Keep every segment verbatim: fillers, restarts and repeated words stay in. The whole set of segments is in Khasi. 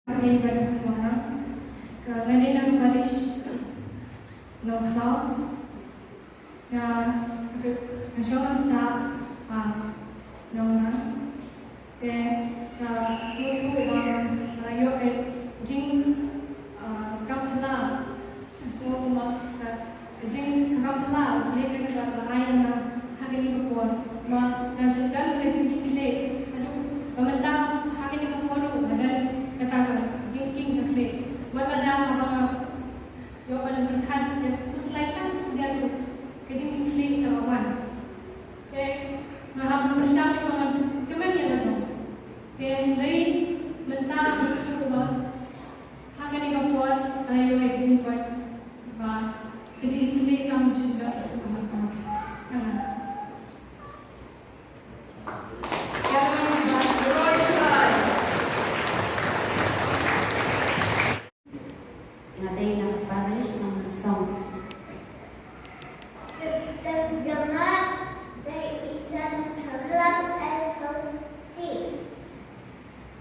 Ka dei ban ong ka nga dei na ka parish Nongkhlaw. Nga nga jong nga sah ha Nongnang. Te ka sngewthuh ba nga ïoh ka jing ah, kam phylla. Sngewthuh ba ka Ka jing ka kam phylla, lei ka kaba ai na ha kane ka por. Ma nga shu don ka jingkitkhlieh haduh ba mynta ha kane ka por ruh nga don kata ka jingkieng ka khlieh. Wat lada haba nga ïoh ban pyrkhat ïa khuslai tang khyndiat ruh ka jingkitkhlieh ka la wan. Te nga hap ban pyrshang ïa ba ngan kmen ïa la jong. Te hynrei mynta nga shu ba Ha kane ka por, nga la ïoh ïa ka jingkoit ba ka jingkitkhlieh kam shu da. Nga dei na parish Nongmynsong.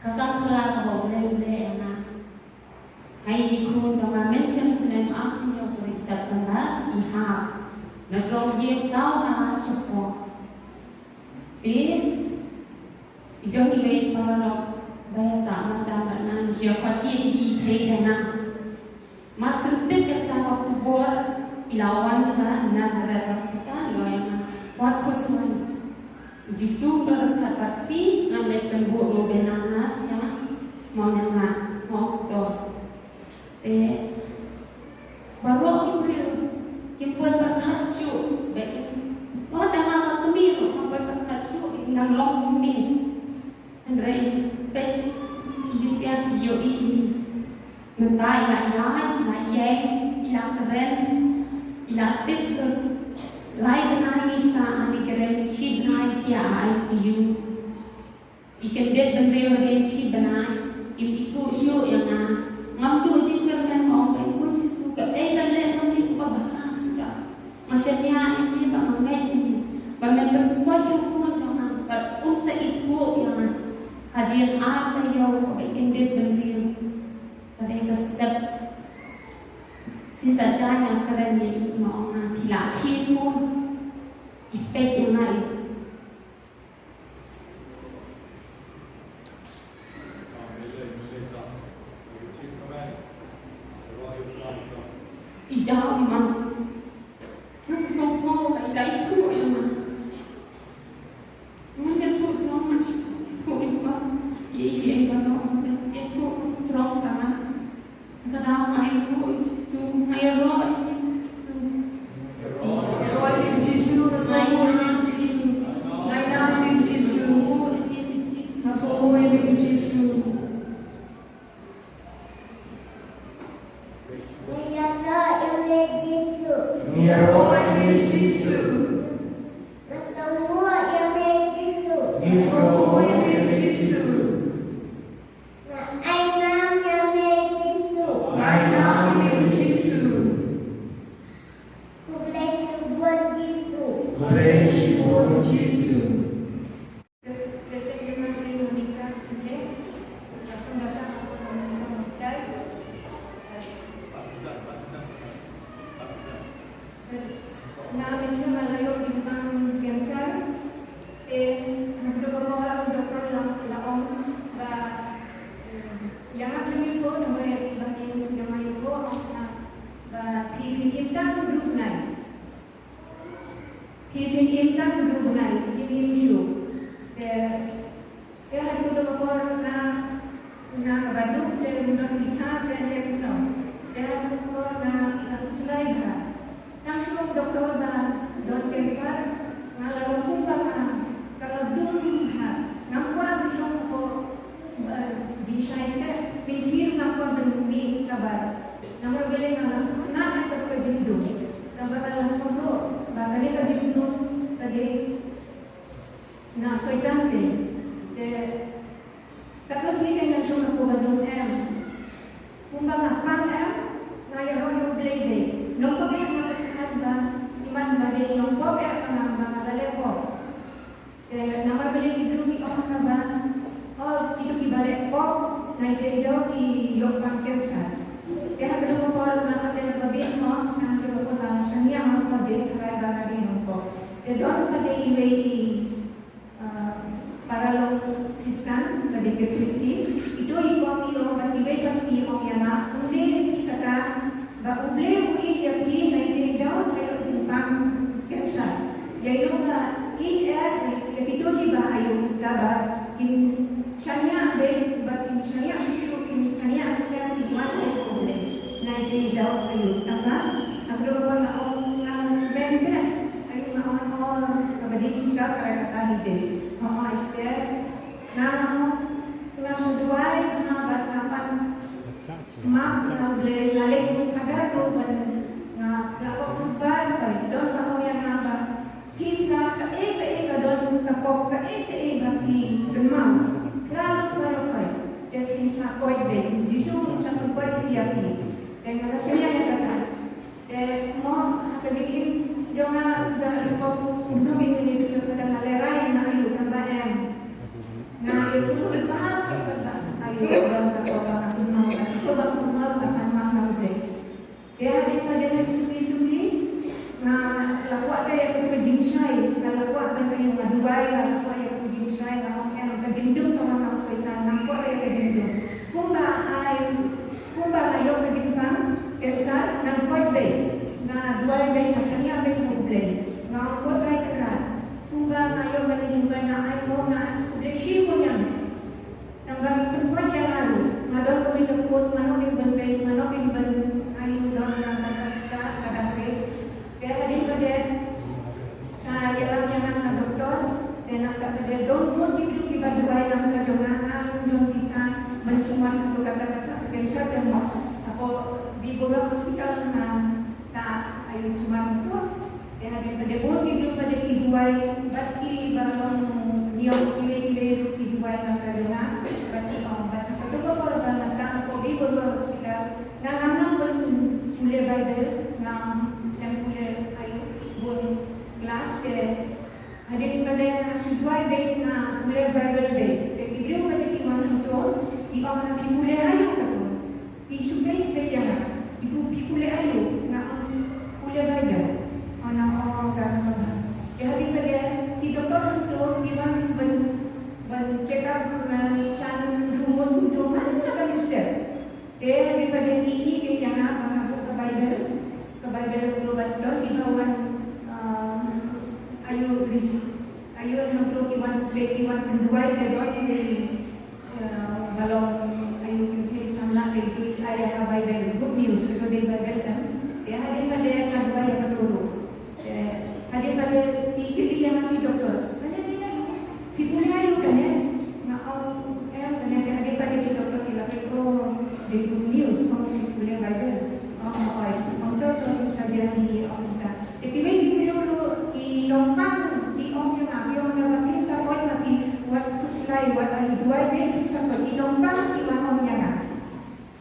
Ka kam phylla kaba U Blei u leh ïa nga. Nga ïoh khun jong nga mynshem snem arphew hynñiew tarik September, i hap na jrong ïa saw na shapoh. Te i don iwei i paralok ba ïa sah marjan bad nga, i shu ïa khot ïa i, i thei jong nga. Mar shu tip ïa kata ka khubor, i la wan sha Nazareth Hospital, i ong ïa nga, wat khuslai. U Jisu u don ryngkat bad phi, ngan leit pynbud mo, bad nang nga sha Mawniangla, mo to. Te baroh ki briew kim poi pyrkhat shuh, bad ki, wat tang ma ka kmie ruh kam poi pyrkhat shuh, ki nang long kmie. Hynrei peit, i Jisien ïohi. Mynta i la ïaid, i la ïeng, i la kren, i la tip. Lai bnai ngi sah ha ne kren, shi bnai i thiah ha I C U. I kyndit bynriew hadien shi bnai, im ithuh shuh ïa nga. Ngam duh jingkyrmen, nga ong, Ko Jisu, kaei la leh ïa me kaba bha shisha. Nga shaniah ïa me bad nga ngeit ïa me ba men pynkoit ïa u khun jong nga bad un sa ithuh ïa nga. Hadien ar taïew kaba i kyndit bynriew, ka dei ka step shisha jaiñ nga kren ïa i, nga ong, Phi la khie khun. I peit ïa nga, i I jaw i man. Nga sngewthuh ba i la ithuh ïa nga. Nga ïathuh jrong, nga shu ithuh ïa nga. Ïa, ïa, ïa, nga ïathuh jrong ka nga. Ka dei ma ïa u Jisu, ma ïaroh ïa u Jisu. Ïaroh ïa u Jisu, ka sngi ïa u Jisu. Ngai dam ïa u Jisu. Ka sngi ïa u Jisu. Ïaroh ïa u Jisu. Ïaroh ïa u Jisu. Ka sngi ïa u Jisu. Ka sngi ïa u Jisu. Nga ai nam ïa me Jisu. Nga ai nam ïa me Jisu. Khublei shibun Jisu. Khublei shibun Jisu. Nga mynta nga la ïoh jingpang cancer. Te naduh ka por u doktor la, la ong ba, eh, ïa nga phin im ko, namar ïa ba kin ïa nga im ko, ba phi phin im tang hynriew bnai. Phi phin im tang hynriew bnai, phin im shuh. Te Te ha kato ka por nga, nga kaba duk te ym don ki thaiñ te leh kumno. Te ha kato ka por nga, nga khuslai bha. Tang shu ong doktor ba don cancer, nga la long kumba nga, ka la dum bha. Ngam kwah ban shong hapoh, eh, jingshai te, pynthir ngam kwah ban mih shabar. Namar balei nga la sngewtynnat ïa kato ka jingdum. Namar nga la sngewthuh ba kane ka jingdum ka dei na Soitan te. Te katno sngi te ngan shong hapoh ba dum em. Kumba nga pang em, nga ïaroh ïa U Blei te. Nongpop eh nga pyrkhat ba imat ba dei nongpop eh ba nga, ba nga la leh pop. Te namar balei ki briew ki ong ha nga ba, oh, kito kiba leh pop, nai te i dei ki ïoh pang cancer. Te ha kano ka por nga ka dei ba bit mo, nga ka dei ba pun lang shania mo ba bit halai ba nga dei nongpop. Te don ka dei iwei i, ah, paralok Khristan, ka dei Katholik ki. Ito i kong i ong ba iwei ba ki ong ïa nga, um dei ki kata ba U Blei u ïeit ïa phi, hynrei dei daw sa ïoh jingpang cancer. Ïa ïoh ba ïeit ïa kito kiba aïu kaba kin shaniah beit, ba kin shaniah shuh shuh, kin shaniah skem, kin wan beit U Blei. Nai dei daw aïu tang ba ha kaba nga ong nga mem te aïu nga ong ong kaba dei shisha ka kata hi dei. Hooid te nga ong nga shu duwai nga bad nga pan map na U Blei, nga leh haduh ban nga la ong ba don ba ong ïa nga ba phi ka kaei kaei ka don ka pop kaei kaei ba phi kynmaw. Nga la ong ba ong te phin sa koit dei, Jisu sa koit ïa phi. Te nga la shaniah ïa kata. Te mo ha ka jingim jong nga da pop kumno phi ni tu ka dang nga lerai nga aïu tang ba em. Nga ïa tu ba ba aïu ba ka pop ba ka kumno ka pop ba kumno ka pan map na U Blei. Te hadien ba dei suki suki nga la kwah te ïa ka jingshai, nga la kwah ban ïa nga duwai, nga la kwah ïa ka jingshai, nga ong em ka jingdum ka wan na u Soitan, nga kwah ïa ka jingdum. Kumba ai, kumba nga ïoh ka jingpang cancer, nga koit beit, nga duwai beit, nga shaniah beit ha U Blei, nga ong ko Trai Kynrad, kumba nga ïoh ka jingduwai nga ai ko nga U Blei shibun ïa me. Tang ba pynkoit ïa nga ruh, nga don kawei ka pud, nga nang ïa ban peit, nga nang ïa ban aïu don nga ka ka ka dang peit. Te hadien ba dei sa ïalam ïa nga na doktor, te nangta ba dei don bun ki briew kiba duwai lang ka jong nga, nga ym don pisa ban sumar hato kata kata ka cancer te mo. Hapoh Viboria Hospital nga sa aïu sumar hato. Te hadien ba dei bun ki briew ba dei ki duwai bad kiba long niam kiwei kiwei ruh ki duwai na ka jong nga bad ki ong bad ka tu ka por ba nga sa hapoh Viboria Hospital nga ngam nang ban pule Baibl, ngam nang pule aïu bun klas te hadien ba dei nga shu duwai beit nga pule Baibl beit. Te ki briew ba dei ki wan hangto ki ong nga phi pule aïu kato. Phi shu peit peit ïa nga. Phi pu-, phi pule aïu? Nga ong pule Baibl. Nga ong oh ka nga ong. Te hadien ba dei ki doktor hangto ki wan ban ban check up, ban shan ruh kumto man la ka mister. Te hadien ba dei ki ïeit ïa nga ba nga buh ka Baibl. Ka Baibl hangto ban don kiba wan, ah, aïu ris-, aïu hangto ki wan peit ki wan pynduwai te don ki Ïa, ba long aïu ki samla dei ki ai ïa ka Baibl, Good News, kato dei Baibl kan. Te hadien ba dei nga duwai ïa kato ruh. Te hadien ba dei ki kylli ïa nga ki doktor. Kane dei aïu? Phi pule aïu kane? Nga ong em kane te hadien ba dei ki doktor ki la peit, oh, dei Good News, ong phi pule Baibl. Ong oi, ong to to sa dei ni ong ka. Te kiwei ki briew ruh ki nongpang ki ong ïa nga, ki ong ïa nga phin sa koit ma phi wat khuslai wat ai duwai phin sa koit, ki nongpang ki wan ong ïa nga.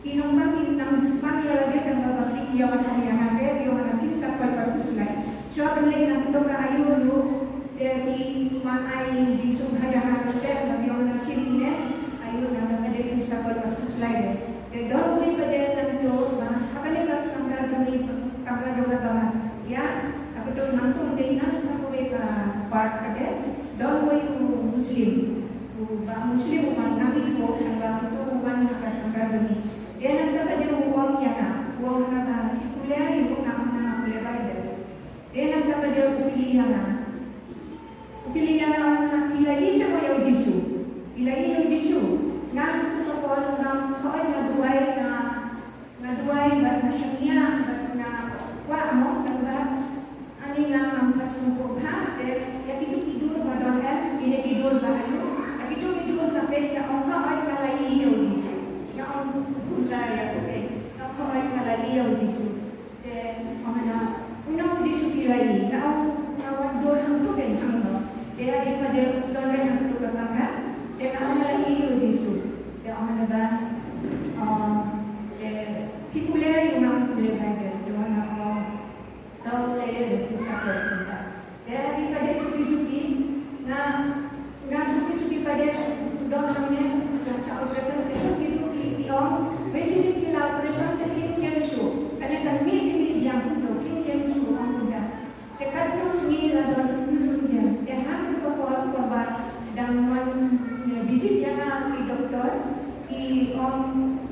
Ki nongpang ki nang pang ïa lade tang ba phi ki wan ong ïa nga te ki ong ïa nga phin sa koit wat khuslai. Shuwa ban leit na kito ka aïu ruh te ki wan ai jingsngewbha ïa nga ruh te ba ki ong ïa nga shim ine aïu na nga ka dei phin sa koit wat khuslai de. Te don uwei ba dei nangto ba ha kane ka kamra jong ngi, kamra jong nga ba nga ïa, ha kato nangto dei na sa kawei ka part ka dei don uwei u Muslim. U ba Muslim u wan nang ïa ko, ba kato u wan ha ka kamra jong ngi. Te nangta ka dei u ong ïa nga, u ong nga ba phi pule aïu, nga ong nga pule Baibl. Te nangta ka dei u kylli ïa nga. U kylli ïa nga, u ong nga phi la ïeit sa ïa u Jisu. Phi la ïeit ïa u Jisu. Nga ha kato ka por nga ong hooid nga duwai, nga, nga duwai bad nga shaniah bad nga kwah mo tang ba ani nga ngam pat sngewthuh bha te ïa kito ki dur ba don em, kine ki dur ba aïu. Ïa kito ki dur nga peit nga ong hooid nga la ïeit ïa u Jisu. Nga ong kumta ïa u te. Nga ong hooid nga la ïeit ïa u Jisu. Te ong nga, u nong u Jisu phi la ïeit? Nga ong nga wan dur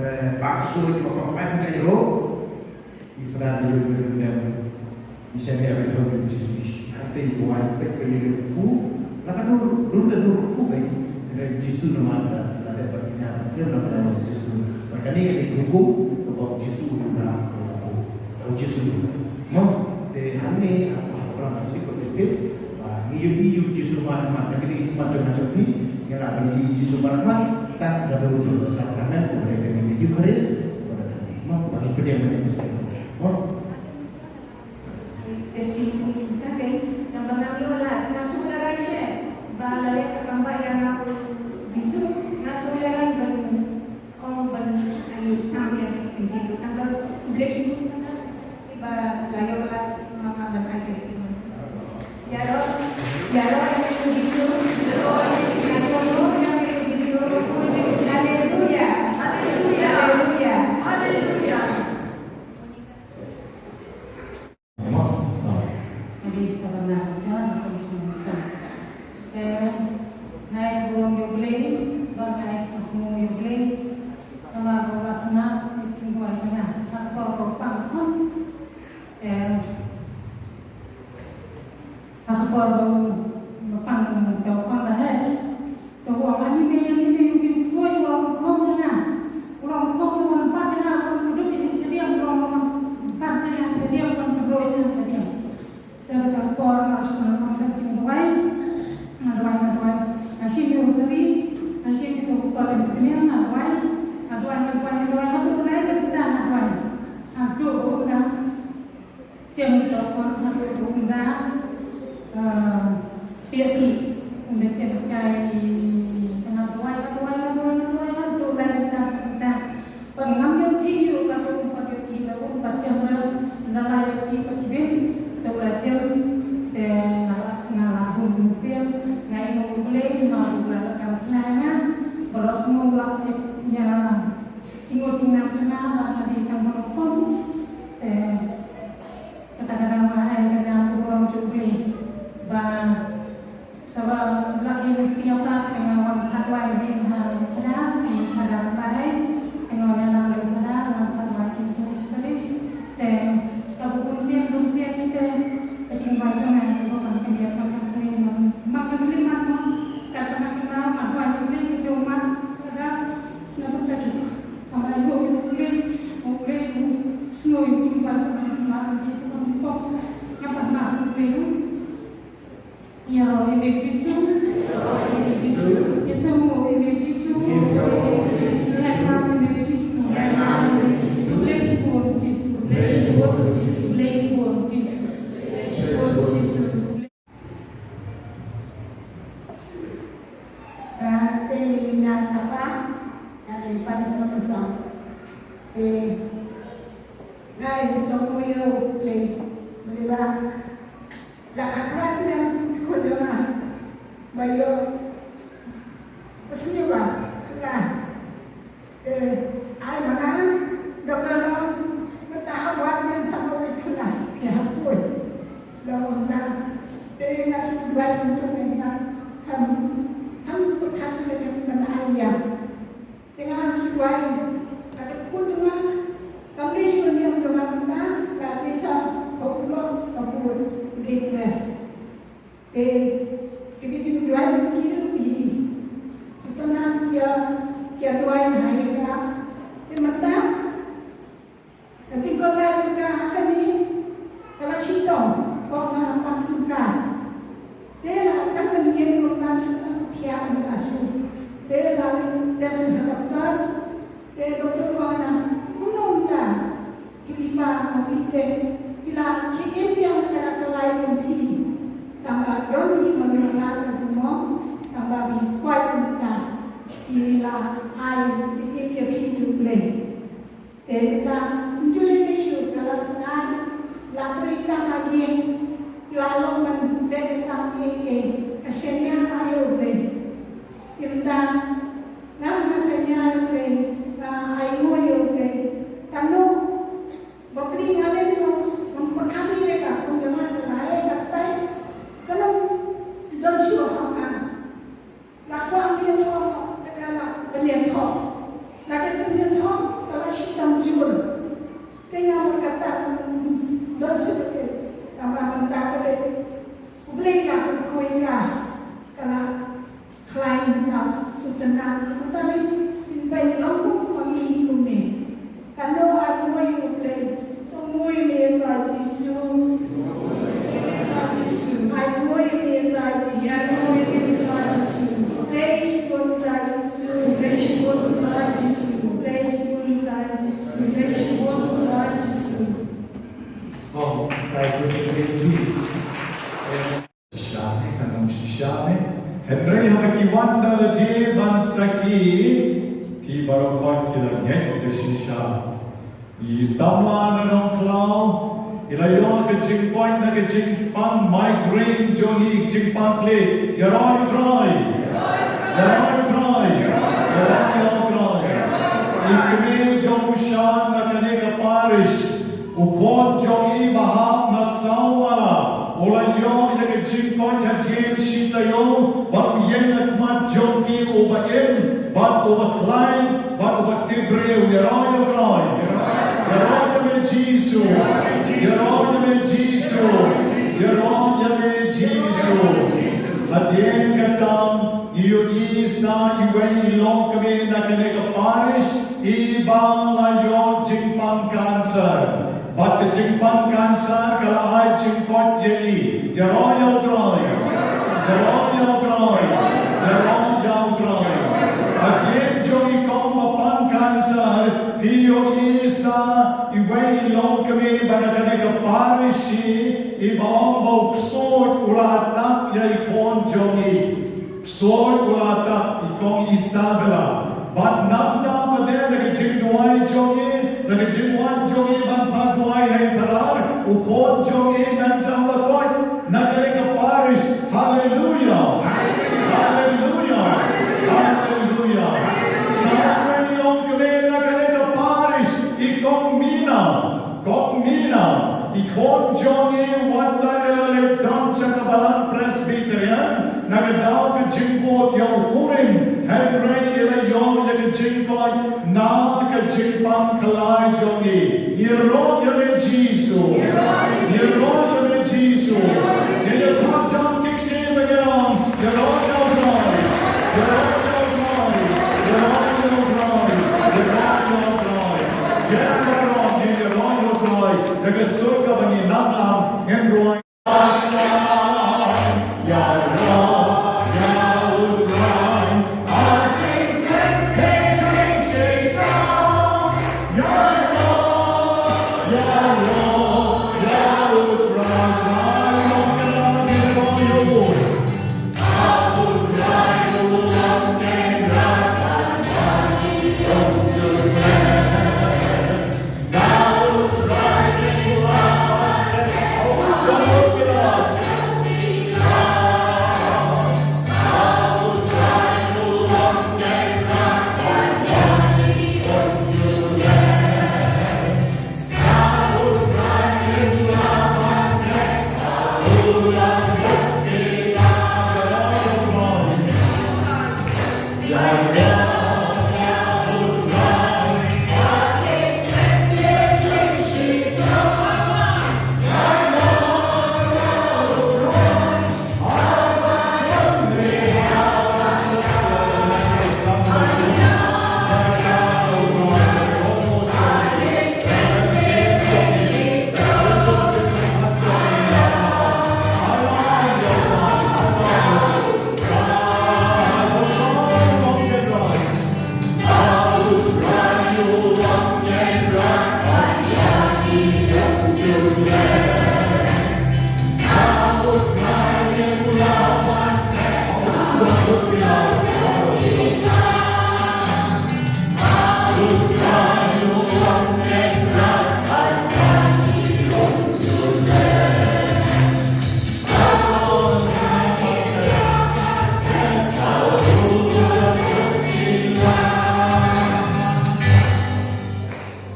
eh, ba ka soi, ba ka pai ka jai ro. I Fran ïa u, i Fran ïa u, i Sania ïa u, i Jisu, i Sania ïa u, i peit ba ïa u, la ka dur, dur ka dur u, ba ïa u Jisu namar la, la dep ba ïa u, ïa u, la ka dur Jisu. Ba kane ka dei ka hukum, ba u Jisu u la, u la, u Jisu. Mo, te hangne, ha, ha, ha, ha, ha, ha, ha, ha, Ba ngi ïohi ïa u Jisu markhmat, na kine ki khmat jong nga jong phi, ngi lah ban ïohi ïa u Jisu markhmat, tang da u jong ka sakramen, kaba dei kane ka Eucharist, kaba dei kane. Mo, ba ngi pdiang mynta ka step. Mo. Testimony ka dei, naba nga ïoh lad, nga sngewlehraiñ ba la leh ka kam ba ïa nga u Jisu, nga sngewlehraiñ ban ong ban ai sam ïa ka singkit. Naba khublei shibun ba la ïoh lad ma nga ban ai testimony. Ïaroh, ïaroh ïa u Jisu. Ïaroh ïa u Jisu. Haleluya. Haleluya. Haleluya. Haleluya. Ko lem kniang nga duwai, nga duwai, nga duwai, nga duwai, nga duwai, nga duwai. Haduh ruh nga jem to kon, haduh ruh nga, eh, pia ki. Unda jem jai, nga duwai, nga duwai, nga duwai, nga duwai, haduh lai kita sa kita. Pat ngam ïoh ki ïoh ka tu, pat ïoh ki la um, pat jem la, la la ïoh ki pat shibit, tu la jem, te nga la, nga la bun mynsiem, nga ïoh U Blei, ma U Blei la kam khlaiñ nga, ba la sngew la ïa, jingngeit jingnang jong nga, ba nga dei tang ba nyngkong, te kata ka dang ba ai ka dang burom sha U Blei, ba Saba la ki mesti ïa prat, nga wan pat wai ïa ha Canada, ha Canada Barai, nga wan ïa lang ïa Canada, nga wan pat wai ki sini sekali. Te ka buku siang, buku siang ni te, ka jingwan jong nga, ka buku kan kena ïa prat ka sini, ma, ma ka beli mat ma, ka ka ma ka ma, ma wai ïa beli ka jong ma, ka da, na buku ka tu. Ka ma ïa beli, beli, beli, snoi jingwan jong nga, ma beli, buku buku, nga pat ma beli. Ïaroh ïa me Jisu. Ïasnoh ïa me Jisu. Ïaroh ïa me Jisu. Ïaroh ïa me Jisu. Ïaroh ïa me Jisu. Blei shibun Jisu. Blei shibun Jisu. Blei shibun Jisu. Blei shibun Jisu. Ka te ni mina kapa, ka te panis no kosong. Eh, ngai somo yo play. Boleh ba? La ka pras ne ko de ma. Ba yo. Sni ba. Sula. Eh, ai mana. Doktor lo. Mata hawat ne sama ko sula. Ya pun. Lo ta. Te na su ba ni to ne na. Kam kam ko ta su ne ban ai ya. Te nga shu duwai, kata ka khun jong nga, kam dei shu niam jong nga mynta, la dei sha ka u lok ka bun, dei press. Te, te ki jingduwai jong ki ruh ki, shu tang ki ïa, ki ïa duwai bha ïa ka. Te mynta, Ka jingkyrkhu jong ka ha kane ka la shitom, ko nga pang sngewsih. Te la tang mynnin ko la shu tang thiah ko la shu. Te la test ha doktor. Te doktor ong na kumno mynta. Phi pa mo phi te phi la khie im ïa ka la ka lai jong phi. Tang ba don phi mo na ka jong mo. Tang ba phi kwai mynta. Phi la ai jingim ïa phi ïa U Blei. Te mynta ym ju leit shuh, ka la sngew la trei tang ha ïing, la long ban trei tang ha ïing, ka shaniah ïa U Blei. Te mynta ngam, ka shaniah ïa U Blei, ka ainguh ïa U Blei. Kano ba phi nga leit, ngam pyrkhat ïa ka, kum jong nga ka la ïa ka tai, kano don shuh ha nga. La kwah ïathoh, te ka la pynïathoh. La dep pynïathoh, ka la shitom jur. Te nga mut kata, don shuh te, tang ba mynta ka dei U Blei la pynkhoi ka, ka la khlaiñ ka sutna. Mynta ni, pynban long kum ma ngi kumne. Kano ai ngui U Blei. So ngui me Trai Jisu. Ai ngui me Trai Jisu. Ai ngui me Trai Jisu. Blei shibun Trai Jisu. Blei shibun Trai Jisu. Blei shibun Trai Jisu. Blei shibun Trai Jisu. Kong, tai ku te. Shisha ne, kan ym shisha ne. Hynrei haba ki wan da lade ban sakhi, ki baroh ki la ngeit da shisha. I samla na Nongkhlaw, i la ïoh ka jingkoit na ka jingpang migraine jong i, jingpang khlieh. Ïaroh ïa U Trai. Ïaroh ïa U Trai. Ïaroh ïa U Trai. I kmie jong u Shan na kane ka parish. U khun jong i ba hap na saw mala, u la ïoh ïa ka jingkoit hadien shi taïew, bad u ïeng ha khmat jong ki uba im, bad uba khlaiñ, bad uba tip briew. Ïaroh ïa U Trai. Ïaroh ïa me Jisu. Ïaroh ïa me Jisu. Ïaroh ïa me Jisu. Hadien kata, i ïohi sa iwei i longkmie na kane ka parish, iba la ïoh jingpang cancer. Bad ka jingpang cancer ka la ai jingkoit ïa i. Ïaroh ïa U Trai. Ïaroh ïa U Trai. Ïaroh ïa U Trai. Na kane ka parish i ba ong ba u ksuid u la attack ïa i khun jong i. Ksuid u la attack i kong Isabella. Bad nangta pat de na ka jingduwai jong i, na ka jingwan jong i ban phah duwai ha i Balang, u khun jong i mynta u la koit na kane ka parish. Hallelujah. Hallelujah. Hallelujah. Sa kane i longkmie na kane ka parish i kong Mina. Kong Mina, i khun jong i wat la ïa la leit don sha ka Balang Presbyterian na ka daw ka jingbud ïa u kurim, hynrei i la ïoh ïa ka jingkoit na ka jingpang khlaiñ jong i. Ïaroh ïa me Jisu. Ïaroh ïa me Jisu. Ngi ïa sah jam ki ktien ba ngi ong, ïaroh ïa u Trai. Ïaroh ïa u Trai. Ïaroh ïa u Trai. Ïaroh ïa u Trai. Ïaroh ïa u Trai. Da ka sur kaba ngi nang lam, ngin rwai.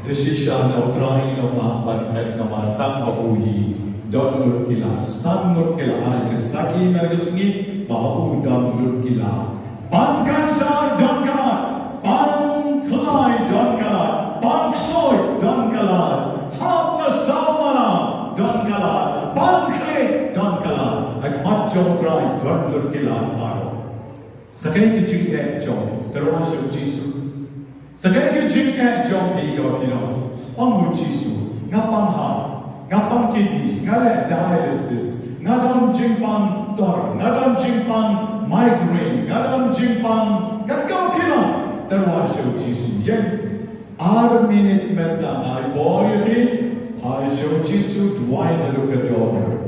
Te shisha na u Trai, na u Trai, ban met namar tang ha u hi don lut ki lad, san ngut ki lad ai ka sakhi na ka sngi ba ha u don lut ki lad. Ban kynsan don ka lad, ban khlai don ka lad, ban ksuid don ka lad, hap na sawmala don ka lad, ban khlieh don ka lad. Ha khmat jong u Trai don lut ki lad baroh. Sa kaei ka jingeh jong phi, te rwai sha u Jisu. Sa kaei ka jingeh jong phi, ko phi nong. Ong u Jisu, nga pang heart, nga pang kidneys, nga leh dialysis, nga don jingpang tor, nga don jingpang migraine, nga don jingpang, kat ko phi nong. Te rwai sha u Jisu. Ïeng ar minit mynta, nga ai bor ïa phi. Phai sha u Jisu, duwai naduh ka dor.